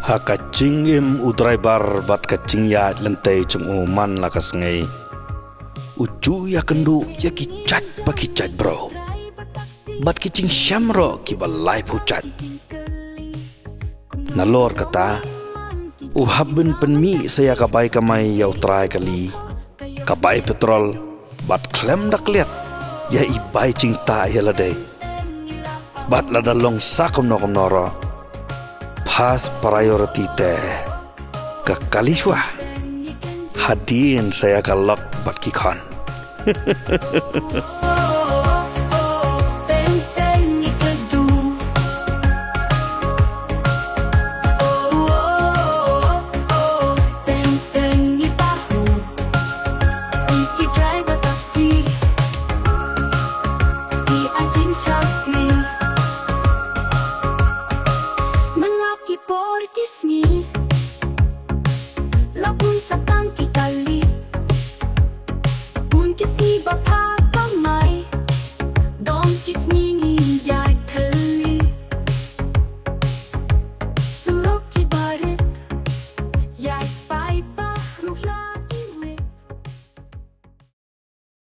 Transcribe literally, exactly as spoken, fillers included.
Ha ka jingim u driver bad ka jingïaid lynti jong u man la ka sngi, u ju ïakynduh ïa ki jait pa ki jait bro, bad ki jingshem ruh kiba laiphew jait. Nalor kata, u hap ban pynmih sa ïa ka bai kamai ïa u trai kali, ka bai petrol, bad khlem da klet ïa i bai jingtah ïa lade. Bad lada long sa kumno kumno ruh, first priority te ka kali shuwa, hadien sa ïa ka lok bad ki khon.